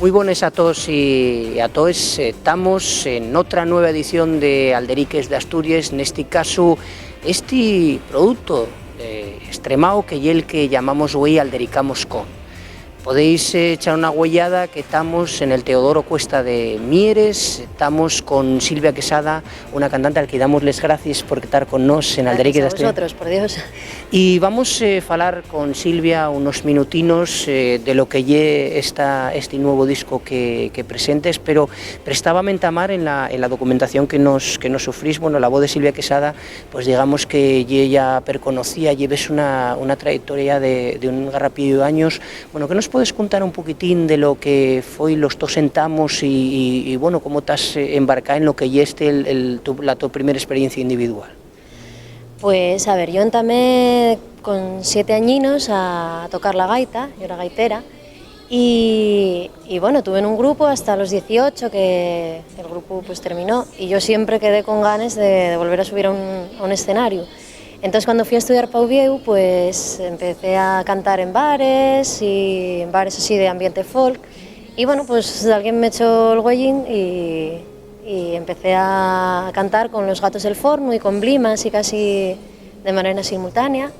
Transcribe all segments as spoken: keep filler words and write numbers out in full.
Mui bones a toos y a toes. Eh, tamos en otra nueva edición de Alderiques d'Asturies, nesti casu, esti producto, eh, estremao, que ye el que llamamos güei Aldericamos con. Podéis, eh, echar una güeyada, que tamos en el Teodoro Cuesta de Mieres, tamos con Silvia Quesada, una cantante al que damos les gracies por tar con nós en Alderiques d'Asturies. Gracias a vosotros, por Dios. Y vamos, eh, falar con Silvia unos minutinos, eh, de lo que ye esta, esti nuevo disco que, que presentes, pero prestábame entamar en la, en la documentación que nos, que nos sufrís. Bueno, la voz de Silvia Quesada, pues digamos que ye ya perconocía, lleves una, una trayectoria de, de un garrapiellu d'años. Bueno, ¿qué nos puedes contar un poquitín de lo que foi los tos entamos y, y, y, bueno, cómo t'has, eh, embarcá en lo que ye este, el, el, tu, la to primera experiencia individual? Pues, a ver, yo entamé con siete añinos a tocar la gaita, yo era gaitera, y, y bueno, tuve en un grupo hasta los dieciocho, que el grupo, pues, terminó, y yo siempre quedé con ganes de, de volver a subir a un, a un escenario. Entonces, cuando fui a estudiar pa Uviéu, pues, empecé a cantar en bares y en bares así de ambiente folk. Y bueno, pues, alguien me echó el güeyín y, y empecé a cantar con Los Gatos del Forno y con Blima, así casi de manera simultánea.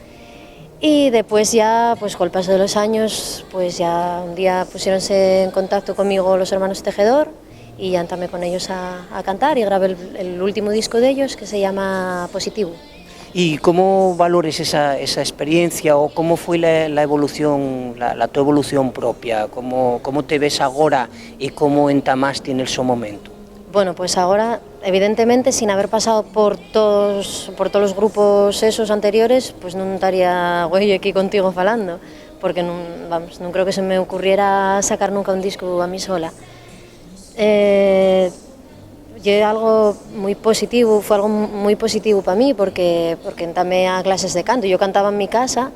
Y después ya, pues, con el paso de los años, pues, ya un día pusiéronse en contacto conmigo los hermanos Tejedor y ya entamé con ellos a, a cantar y grabé el, el último disco de ellos, que se llama Positivo. ¿Y cómo valores esa, esa experiencia o cómo fue la, la evolución, la, la to evolución propia? ¿Cómo, cómo te ves agora y cómo entamaste en el so momento? Bueno, pues agora, evidentemente, sin haber pasado por todos, por todos los grupos esos anteriores, pues nun taría güei aquí contigo falando, porque nun, vamos, nun creo que se me ocurriera sacar nunca un disco a mí sola. Eh, ye algo mui positivo, fue algo mu-, mui positivo pa mí, porque, porque entamé a clases de canto. Yo cantaba en mi casa,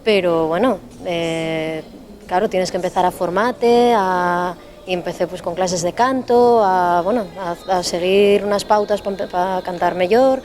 pero, bueno, eh, claro, tienes que empezar a formate, a, y empecé, pues, con clases de canto, a, bueno, a, a seguir unas pautas pa empe-, pa cantar mellor.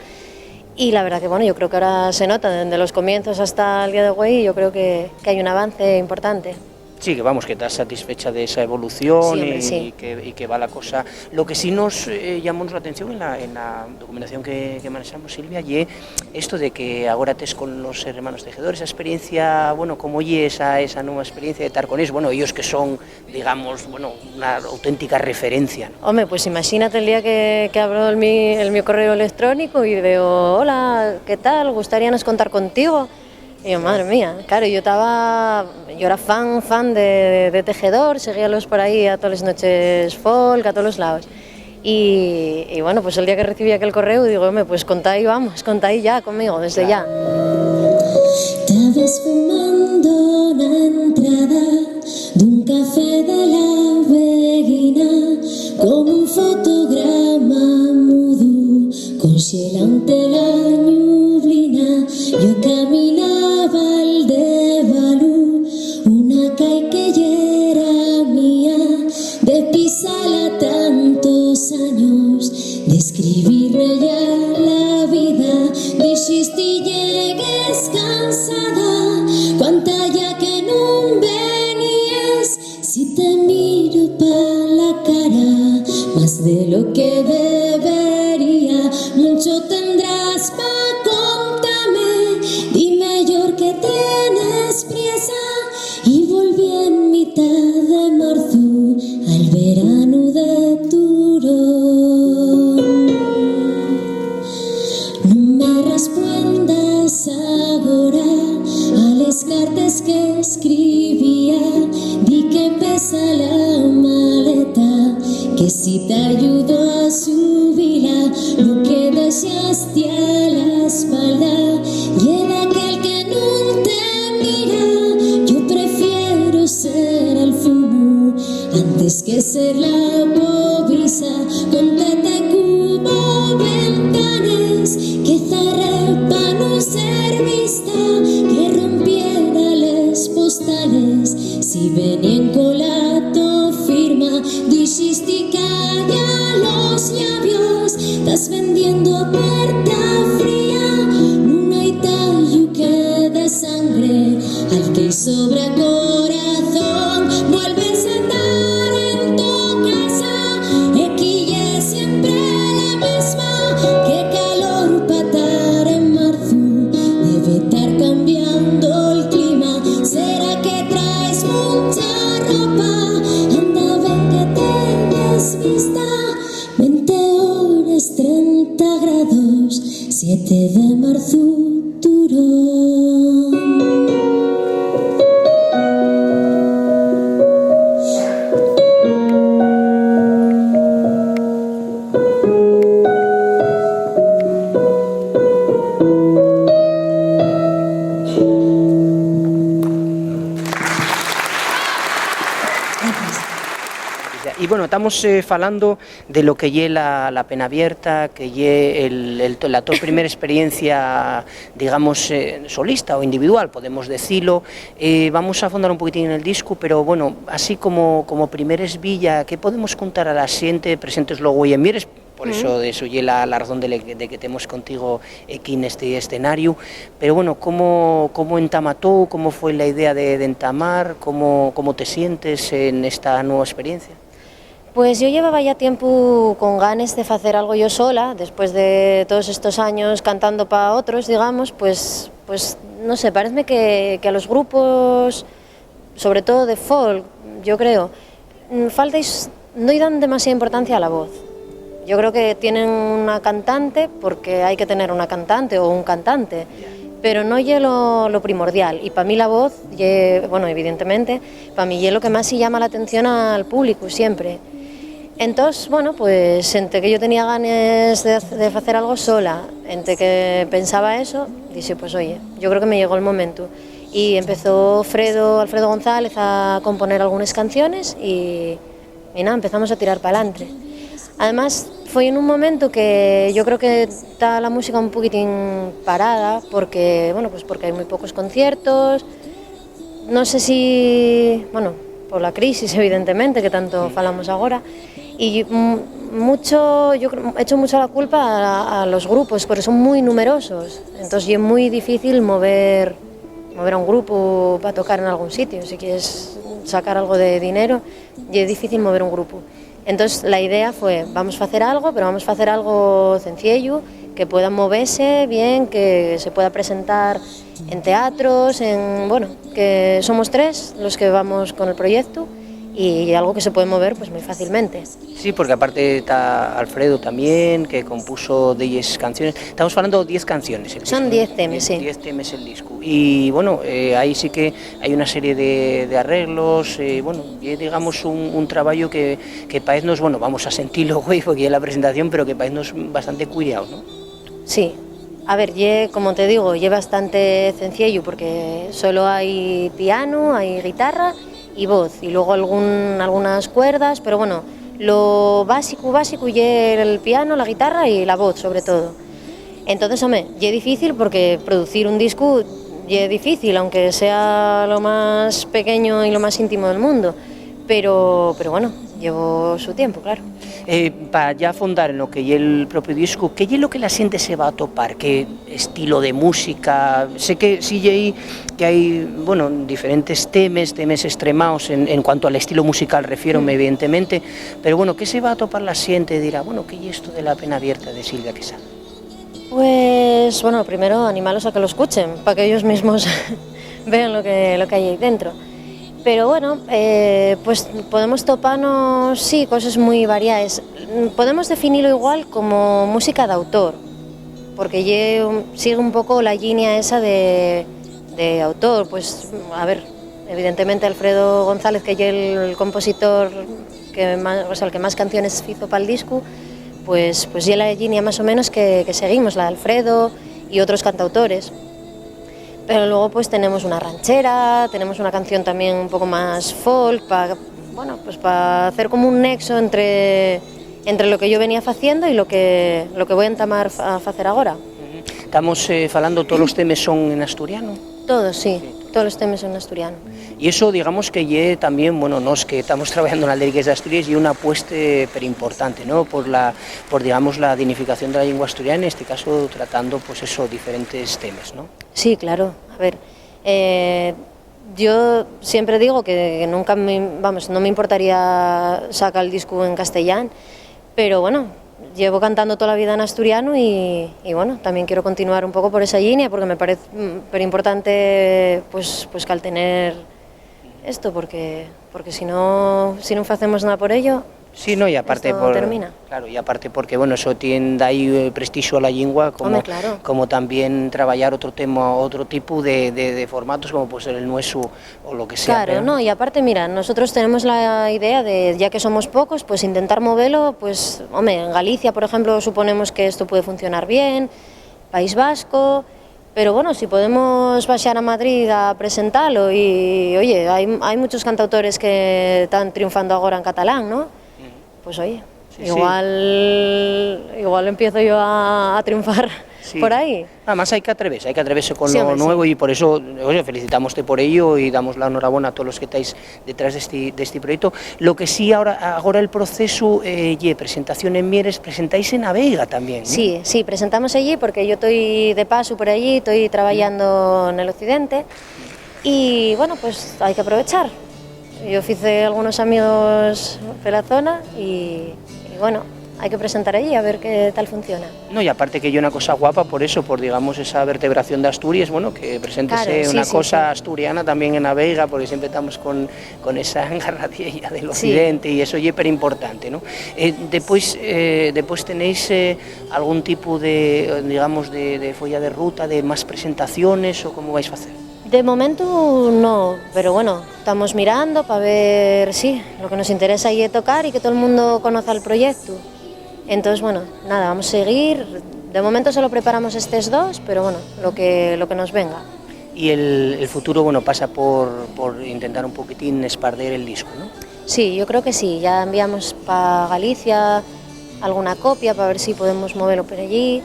Y la verdad que, bueno, yo creo que ahora se nota, desde los comienzos hasta el día de hoy, yo creo que, que hay un avance importante. Sí, que vamos, que estás satisfecha de esa evolución. Sí, hombre, y, sí. Y que, y que va la cosa. Lo que sí nos, eh, llamó la atención en la, en la documentación que, que manejamos, Silvia, ye esto de que agora tes con los hermanos Tejedor, esa experiencia, bueno, ¿cómo ye esa, esa nueva experiencia de estar con ellos? Bueno, ellos que son, digamos, bueno, una auténtica referencia, ¿no? Home, pues imagínate el día que, que abro el mi, el mi correo electrónico y veo: "Hola, ¿qué tal? Gustaríanos contar contigo". Y yo: "Madre mía". Claro, yo estaba, yo era fan, fan de, de, de Tejedor, seguíalos por ahí a todas las noches folk, a todos los lados. Y, y bueno, pues el día que recibí aquel correo, digo: "Home, pues contáis, vamos, contáis ya conmigo, desde ya". Tabes fumando na entrada d'un café de la Veguina, como un fotograma mudo, conxelante la ñublina. Yo caminaba al de Balú, una cai que yera mía, de pisala tantos años, d'escribirme ya la vida. Dixiste: "Llegues cansada, cuánta ya que nun veníes. Si te miro pa la cara, más de lo que debería, muncho tendrás pa contame. Di, meyor, que tienes priesa". Y volví en mitad de marzo al verano de Turón. Nun me respuendas agora a les cartes que escribía. Di que pesa la maleta, que si t'ayudo a subila. Lo que dexaste a la espalda ye daquel que nun te mira. Yo prefiero ser el fumo antes que ser la pobrisa. Contate cubo ventanes que zarré pa nun ser vista, que rompiera les postales si veníen cola to firma. Dixiste: "Calla los llavios, estás vendiendo a puerta fría. Nun hai tallu que dé sangre al que-y sobra corazón. Vuelve a sentar en Siete de marzu, Turón. Y bueno, estamos, eh, falando de lo que ye la, la pena abierta, que ye el, el to-, la to primera experiencia, digamos, eh, solista o individual, podemos decilo. Eh, vamos a afondar un poquitín en el discu, pero, bueno, así como, como primer esvilla, ¿qué podemos contar a la xente? Presentes luego y en Mieres, por eso, de eso ye la, la razón de le-, de que temos contigo equí nesti escenariu. Pero, bueno, ¿cómo, cómo entama tou? ¿Cómo fue la idea de, de entamar? ¿Cómo, cómo te sientes en esta nueva experiencia? Pues yo llevaba ya tiempo con ganes de facer algo yo sola, después de todos estos años cantando pa otros, digamos, pues, pues, no sé, parézme que, que a los grupos, sobre todo de folk, yo creo, mm, falta is-, no-y dan demasiada importancia a la voz. Yo creo que tienen una cantante porque hay que tener una cantante o un cantante, pero no ye lo, lo primordial. Y pa mí la voz ye, bueno, evidentemente, pa mí ye lo que más llama la atención al público siempre. Entós, bueno, pues, ente que yo tenía ganes de, de facer algo sola, ente que pensaba eso, dije, pues, oye, yo creo que me llegó el momento. Y empezó Fredo, Alfredo González a componer algunas canciones y, y nada, empezamos a tirar pa'lantre. Además, foi en un momento que yo creo que ta la música un poquitín parada, porque, bueno, pues porque hay muy pocos conciertos, no sé si, bueno, por la crisis, evidentemente, que tanto falamos agora, y mu-, mucho, yo creo, echo mucho la culpa a, a los grupos, porque son muy numerosos, entonces ye muy difícil mover, mover a un grupo pa tocar en algún sitio, si quieres sacar algo de dinero, ye difícil mover un grupo. Entós, la idea fue, vamos facer algo, pero vamos facer algo cenciellu, que pueda movese bien, que se pueda presentar en teatros, en, bueno, que somos tres los que vamos con el proyecto y algo que se puede mover, pues, muy fácilmente. Sí, porque aparte ta Alfredo tamién, que compuso delles canciones. Estamos falando diez canciones, el discu, ¿no? Son diez temes, sí. Diez temes el discu. Y, bueno, eh, ahí sí que hai una serie de, de arreglos, eh, bueno, ye, digamos, un, un trabayu que, que paeznos, bueno, vamos a sentilo, güei, porque ye la presentación, pero que paeznos bastante cuidao, ¿no? Sí. A ver, ye, como te digo, ye bastante cenciellu porque solo hai piano, hai guitarra y voz, y luego algún, algunas cuerdas, pero bueno, lo básico, básico ye el piano, la guitarra y la voz, sobre todo. Entonces, home, ye difícil porque producir un discu ye difícil, aunque sea lo más pequeño y lo más íntimo del mundo. Pero, pero bueno, llevó su tiempo, claro. Eh, pa ya afondar en lo que ye el propio discu, ¿qué ye lo que la xente se va a topar? ¿Qué estilo de música? Sé que sí ye que hai, bueno, diferentes temes, temes estremaos en, en cuanto al estilo musical, refiérome, evidentemente, pero, bueno, ¿qué se va a topar la xente? Dirá, bueno, ¿qué ye esto de la pena abierta de Silvia Quesada? Pues, bueno, primero animalos a que lo escuchen, pa que ellos mismos vean lo que, lo que hai ahí dentro. Pero, bueno, eh, pues podemos topanos, sí, coses mui variaes. Podemos definilo igual como música d'autor, porque ye un, sigue un poco la llinia esa de, de autor. Pues, a ver, evidentemente Alfredo González, que ye el compositor que más, o sea, el que más canciones fizo pa'l discu, pues, pues ye la llinia más o menos que, que seguimos, la de Alfredo y otros cantautores. Pero luego, pues, tenemos una ranchera, tenemos una canción también un poco más folk, pa, bueno, pues, pa hacer como un nexo entre, entre lo que yo venía faciendo y lo que, lo que voy a entamar fa-, a facer agora. Ujú. Estamos, eh, falando, todos los temes son en asturiano. Todos, sí, todos los temes son en asturiano. Y eso, digamos, que ye también, bueno, nos que estamos trabajando en las líriques de Asturias, ye una apuesta, eh, pero importante, ¿no? Por la, por, digamos, la dignificación de la lengua asturiana, en este caso tratando, pues eso, diferentes temes, ¿no? Sí, claro. A ver, eh, yo siempre digo que, que nunca me, vamos, no me importaría sacar el disco en castellán, pero bueno, llevo cantando toda la vida en asturiano y, y bueno, también quiero continuar un poco por esa línea porque me parece, mm, pero importante, pues, pues que al tener esto, porque, porque si no, si no hacemos nada por ello, Sí, no, y aparte esto por, termina. Claro, y aparte porque, bueno, eso tien dai, eh, prestixu a la llingua, como, home, claro, como también trabayar otro tema, otro tipo de, de, de formatos, como puede ser el nuesu o lo que sea. Claro, pero no, y aparte, mira, nosotros tenemos la idea de, ya que somos pocos, pues intentar movelo, pues, home, en Galicia, por ejemplo, suponemos que esto puede funcionar bien, País Vasco, pero bueno, si podemos baixar a Madrid a presentalo y, oye, hai, hai muchos cantautores que tán triunfando agora en catalán, ¿no? Ujú. Pues oye, sí, sí, igual, igual empiezo yo a, a triunfar, sí, por ahí. Además hai que atrevese, hai que atrevese con, sí, lo, hombre, sí, nuevo, y por eso, oye, felicitámoste por ello y damos la enhorabona a todos los que estáis detrás de este, de este proyecto. Lo que sí, ahora, agora el proceso, eh, ye presentación en Mieres, presentáis en A Veiga también, ¿no? Sí, sí, presentamos allí porque yo estoy de paso por allí, estoy trabajando en el occidente y, bueno, pues hay que aprovechar. Yo hice algunos amigos de la zona y, y, bueno, hay que presentar allí a ver qué tal funciona. No, y aparte que ye una cosa guapa por eso, por, digamos, esa vertebración de Asturias, bueno, que preséntese, claro, sí, una, sí, cosa, sí, asturiana también en A Veiga, porque siempre estamos con, con esa engarradiella del, sí, occidente, y eso ye perimportante, ¿no? Eh, después, eh, después tenéis, eh, algún tipo de, digamos, de, de folla de ruta, de más presentaciones, o cómo vais a hacer? De momento no, pero bueno, estamos mirando pa ver, sí, lo que nos interesa ye tocar y que todo el mundo conozca el proyecto. Entonces, bueno, nada, vamos a seguir. De momento solo preparamos estes dos, pero bueno, lo que, lo que nos venga. Y el, el futuro, bueno, pasa por, por intentar un poquitín esparder el disco, ¿no? Sí, yo creo que sí. Ya enviamos pa Galicia alguna copia pa ver si podemos movelo por allí.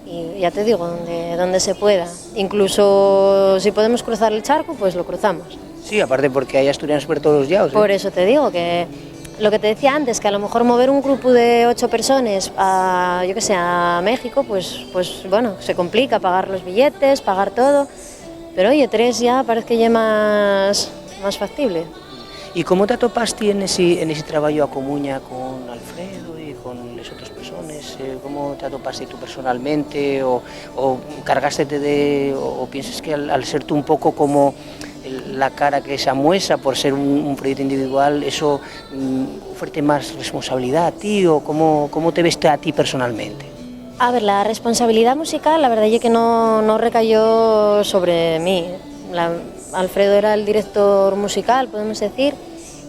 Y ya te digo, donde, donde se pueda. Incluso si podemos cruzar el charco, pues lo cruzamos. Sí, aparte porque hai asturianos por todos los llados, ¿eh? Por eso te digo que lo que te decía antes, que a lo mejor mover un grupo de ocho personas a, yo qué sé, a México, pues, pues bueno, se complica pagar los billetes, pagar todo. Pero oye, tres ya parece que ya más, más factible. ¿Y cómo te atopaste en ese, en ese trabajo a comuña con Alfredo y con las otras personas? Eh, ¿cómo te atopaste tú personalmente? ¿O, o cargástete de, o, o pienses que al, al ser tú un poco como el, la cara que se amuesa por ser un, un proyecto individual, eso, mm, ofrece más responsabilidad a ti? ¿O cómo, cómo te ves a ti personalmente? A ver, la responsabilidad musical, la verdad es que no, no recayó sobre mí. La, Alfredo era el director musical, podemos decir,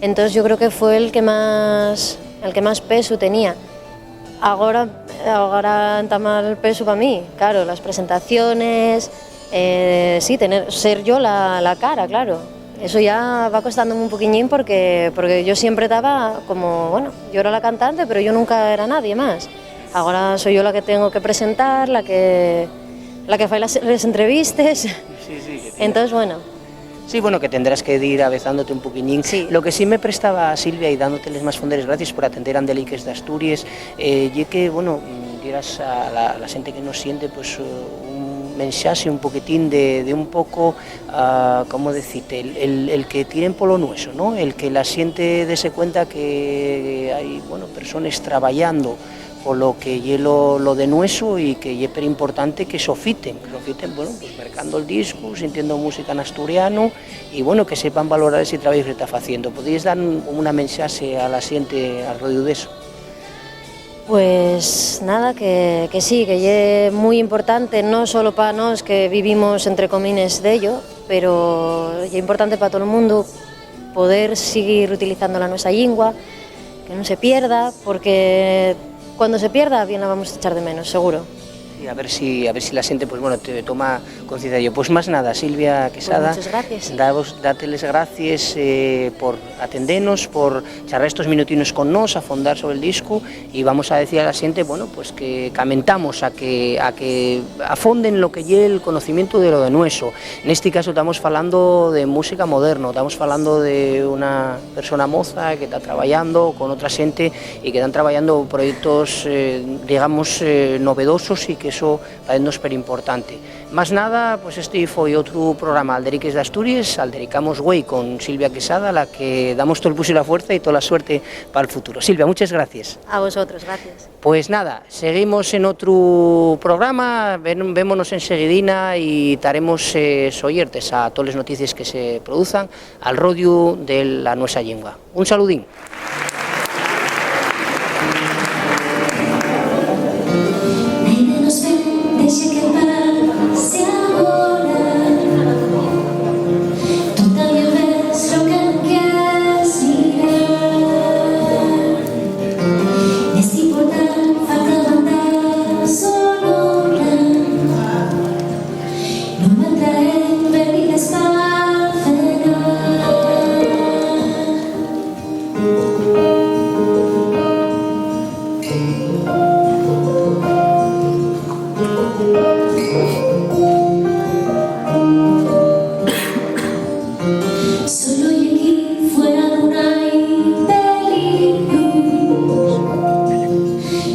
entonces yo creo que fue el que más, el que más peso tenía. Agora, agora entama el peso pa mí, claro, las presentaciones, eh, sí, tener, ser yo la, la cara, claro. Eso ya va costándome un poquiñín porque, porque yo siempre estaba como, bueno, yo era la cantante, pero yo nunca era nadie más. Agora soy yo la que tengo que presentar, la que, la que fai las, les entrevistes. Sí, sí, que tiene. Entonces, bueno. Sí, bueno, que tendrás que dir avezándote un poquiñín. Sí. Lo que sí me prestaba, Silvia, y dándote les más fonderes gracies por atender a Andeliques d'Asturies, eh, ye que, bueno, mm, dieras a la, a la xente que nos siente, pues, eh, un mensaxe un poquitín de, de un poco, ah, ¿cómo decirte? El, el, el que tiren polo nueso, ¿no? El que la xente dese cuenta que hai, bueno, persones trabayando polo que ye lo, lo de nueso y que ye perimportante que sofiten, que sofiten, bueno, pues mercando el discu, sintiendo música en asturiano y, bueno, que sepan valorar ese trabajo que se está haciendo. ¿Podrías dar un, una mensaxe a la xente al rodiu de eso? Pues nada, que, que sí, que ye muy importante, no solo pa nós que vivimos entre comines d'ello, pero ye importante pa todo el mundo poder seguir utilizando la nuestra lengua, que no se pierda, porque cuando se pierda bien la vamos a echar de menos, seguro. Y a ver si, a ver si la xente, pues bueno, te toma conciencia de ello. Pues más nada, Silvia Quesada, pues muchas gracias. Daos, date les gracies, eh, por atendenos, por charrar estos minutinos con nós, afondar sobre el discu, y vamos a decir a la xente, bueno, pues que camentamos a que, a que afonden lo que ye el conocimiento de lo de nueso. Nesti caso tamos falando de música moderno, tamos falando de una persona moza que ta trabayando con otra xente y que tán trabayando proyectos, eh, digamos, eh, novedosos, y que eso paeznos perimportante. Más nada, pues esti foi otru programa Alderiques d'Asturies. Aldericamos güei con Silvia Quesada, a la que damos tol pusu y la fuerza y tola suerte pal futuro. Silvia, muchas gracies. A vosotros, gracias. Pues nada, seguimos en otru programa, ven-, vémonos enseguidina y taremos, eh, soyertes a toles noticies que se produzan al rodiu de la nuesa llingua. Un saludín. Solo ye aquí fuera d'un hai peligru,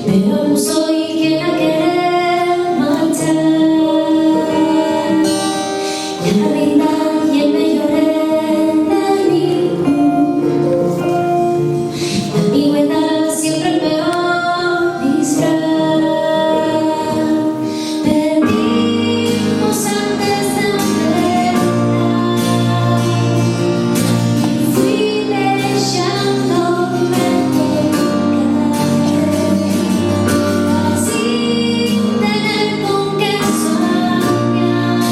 pero nun soi quien a querer marchar. La realidá ye meyor enemigu. La ambigüedá siempre el peor disfraz. Perdimos antes de empezar y fui dejándome caer, sin tener con qué soñar.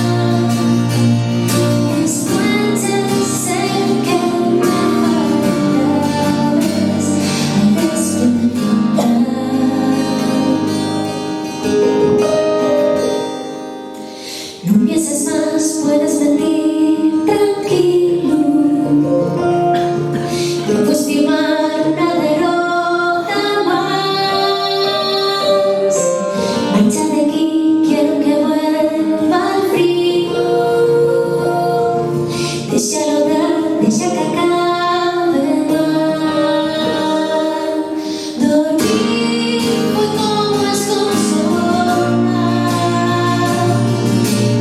Las noches en que me faltabas al despertar. Nun pienses más, puedes mentir tranquilu. No puedes firmar una derrota más. Marcha d'equí, quiero que vuelva el frío. Déxalo dar, dexa qu'acabe mal. Dormir foi como esconsolar.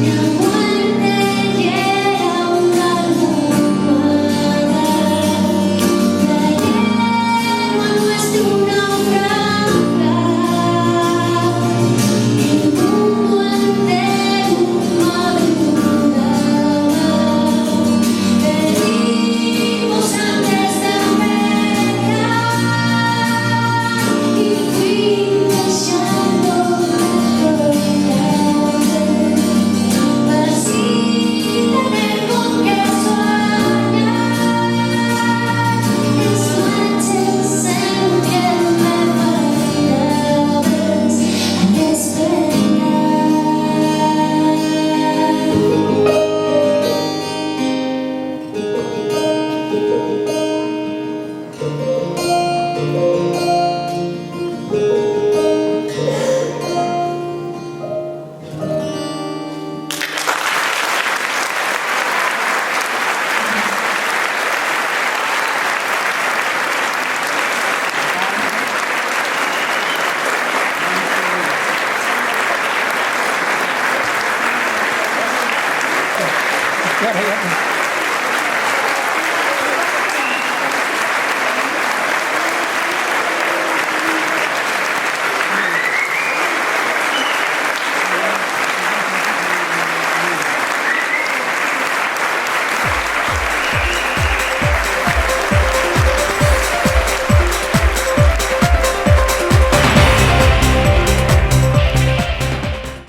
La muerte yera una almohada. La yegua nuestro naufragar. El mundo entero madrugaba. Perdimos antes de empezar y fui dejándome caer, para así tener con qué soñar. Las noches en que me faltabas al despertar.